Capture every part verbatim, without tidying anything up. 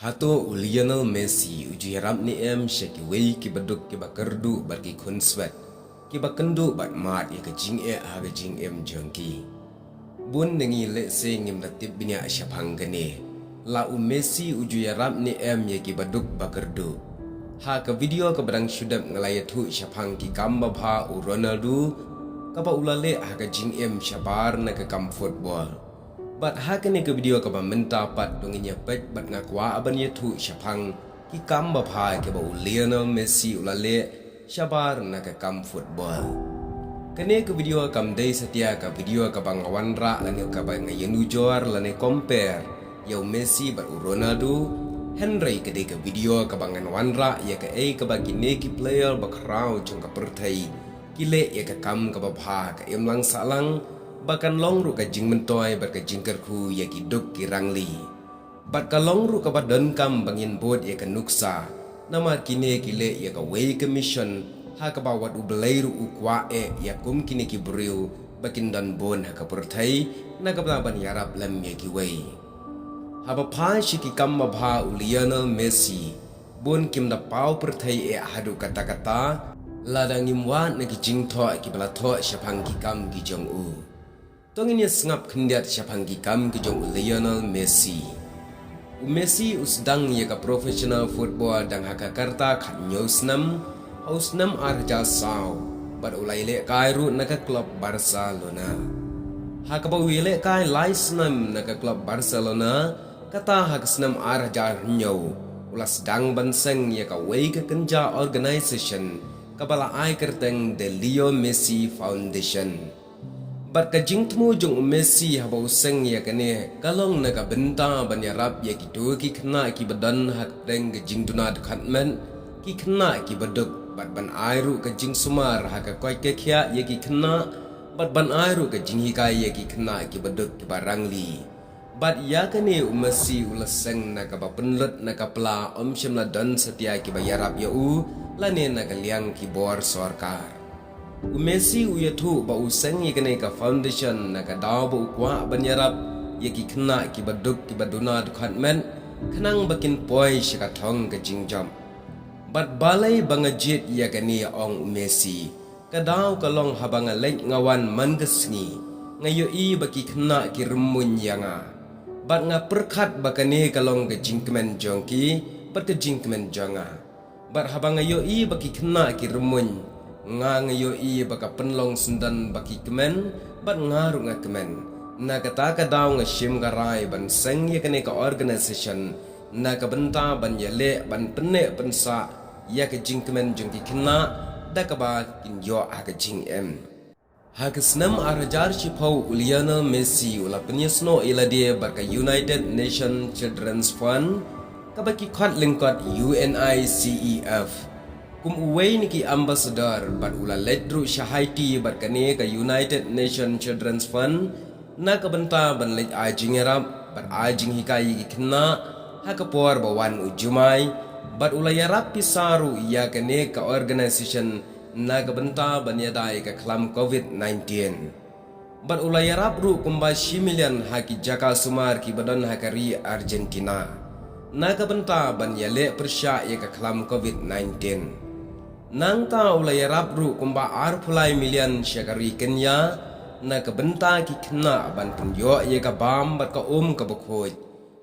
Hato u Lionel Messi u ju ïarap ne em sha kiwei ki baduk ki bakyrduh bad ki khunswet, ki bakynduh bad mad ïa ka jingeh ha ka jingim jong ki? Bun na ngi lehse ngim da tip bniah shaphang kane, la u Messi u ju ïarap ne em ïa ki baduk bakyrduh. Ha ka video kaba dang shu dep nga la ïathuh shaphang ki kam babha u Ronaldo kaba u la leh ha ka jingim shabar na ka kam football. Bad ha kane ka video kaba mynta pat to ngin ïa peit bad nga kwah ban ïathuh shaphang ki kam babha kiba u Lionel Messi u la leh shabar na ka kam football. Kane ka video kam dei satia ka video kaba nga wanrah lane kaba nga ïanujor lane compare ïa u Messi bad u Ronaldo, hynrei ka dei ka video kaba ngan wanrah ïa kaei kaba kine ki player bakhraw jong ka pyrthei ki leh ïa ka kam kaba bha ka imlang sahlang, ba kan long ruh ka jingmyntoi bad ka jingkyrkhu ïa ki duk ki rangli. Bad ka long ruh kaba donkam ba ngin bud ïa ka nuksa, namar kine ki leh ïa kawei ka mission ha kaba wat U Blei ruh u kwah eh ïa kum kine ki briew ba kin don bun ha ka pyrthei na ka bynta ban ïarap lem ïa kiwei. Haba phai sha ki kam babha u Lionel Messi, bun kim da paw pyrthei eh haduh katta katta lada ngim wad na ki jingthoh kiba la thoh shaphang ki kam ki jong u. To ngin ïa sngap khyndiat shaphang ki kam ki jong u Lionel Messi. U Messi u sdang ïa ka professional football dang ha ka rta khathynñiew snem ha u snem ar hajar saw, bad u la ïalehkai ruh na ka klub Barcelona. Ha kaba u ïalehkai lai snem na ka klub Barcelona, kata ha ka snem ar hajar hynñiew u la sdang ban seng ïa kawei ka kynja organisation kaba la ai kyrteng The Leo Messi Foundation. Bad ka jingthmu jong u Messi haba u seng ïa kane ka long na ka bynta ban ïarap ïa kito ki khynnah kiba don ha ka pdeng ka jingduna dkhot met, ki khynnah kiba duk, bad ban ai ruh ka jingsumar ha ka koit ka khiah ïa ki khynnah, bad ban ai ruh ka jinghikai ïa ki khynnah kiba duk kiba rangli. Bad ïa kane u Messi u la seng na kaba pynlut na ka pla, ym shym la don satia kiba ïarap ïa u lane na ka liang ki bor sorkar. U Messi u ïathuh ba u seng ïa kane ka foundation na ka daw ba u kwah ban ïarap ïa ki khynnah kiba duk kiba duna dkhot met, khnang ba kin poi sha ka thong ka jingjop. Bad balei ba nga jied ïa kane, ong u Messi. Ka daw ka long haba nga leit nga wan man ka sngi, nga ïohi ba ki khynnah ki rymmuiñ ïa nga. Bad nga pyrkhat ba kane ka long ka jingkmen jong ki bad ka jingkmen jong nga. Bad haba nga ïohi ba ki khynnah ki rymmuiñ, nga nga ïohi ba ka pynlong syndon ba ki kmen, bad nga ruh nga kmen. Na kata ka daw nga shim ka rai ban seng ïa kane ka organisation na ka bynta ban ïaleh ban pynneh pynsah ïa ka jingkmen jong ki khynnah da kaba kin ïoh ha ka jingim. Ha ka snem ar hajar shiphew u Lionel Messi u la pynïasnoh ïa lade bad ka United Nations Children's Fund, kaba ki khot lyngkot U N I C E F, kum uwei na ki ambassador, bad u la leit ruh sha Haiti bad kane ka United Nations Children's Fund na ka bynta ban leit ai jingïarap bad ai jinghikai ïa ki khynnah ha ka por ba wan u jumai, bad u la ïarap pisa ruh ïa kane ka organisation na ka bynta ban ïada ïa ka khlam covid nineteen. Bad u la ïarap ruh kumba shi million ha ki jaka sumar kiba don ha ka ri Argentina na ka bynta ban ïaleh pyrshah ïa ka khlam covid nineteen. Nangta u la ïarap ruh kumba arphew lai million sha ka ri Kenya na ka bynta ki khynnah ban pynïoh ïa ka bam bad ka um kaba khuid.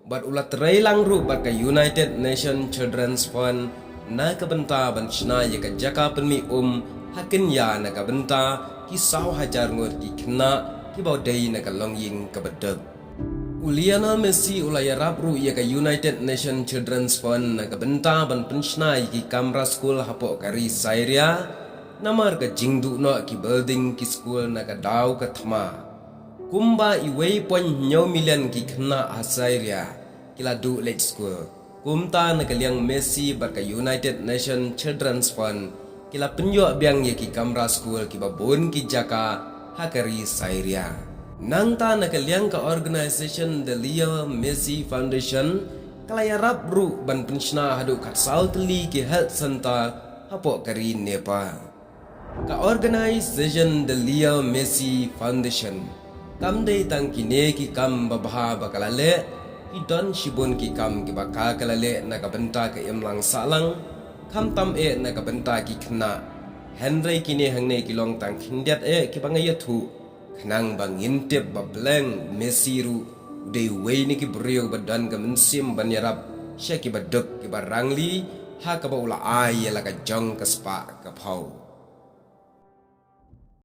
Bad u la trei lang ruh bad ka United Nations Children's Fund na ka bynta ban shna ïa ka jaka pynmih um ha Kenya na ka bynta ki saw hajar ngut ki khynnah kiba dei na ka longïing kaba duk. U Lionel Messi u la ïarap ruh ïa ka United Nations Children's Fund na ka bynta ban pynshna ïa ki kamra skul hapoh ka ri Syria namar ka jingduh noh ki building ki skul na ka daw ka thma. Kumba uwei point hynñiew million ki khynnah ha Syria ki la duh leit skul. Kumta na ka liang Messi bad ka United Nations Children's Fund ki la pynïoh biang ïa ki kamra skul kiba bun ki jaka ha ka ri Syria. Nangta na ka liang ka organisation The Leo Messi Foundation ka la ïarap ruh ban pynshna haduh khatsaw tylli ki health centre hapoh ka ri Nepal. Ka organisation The Leo Messi Foundation kam dei tang kine ki kam babha ba ka la leh, Ki don shibun ki kam kiba ka ka la leh na ka bynta ka imlang sahlang, khamtam eh na ka bynta ki khynnah. Hynrei kine hangne ki long tang khyndiat eh kiba nga ïathuh, khnang ba ngin tip ba Bleng Messi ruh u dei uwei na ki briew ba don ka mynsiem ban ïarap sha kiba duk kiba rangli, ha kaba u la ai ïa la ka jong ka spah ka phew.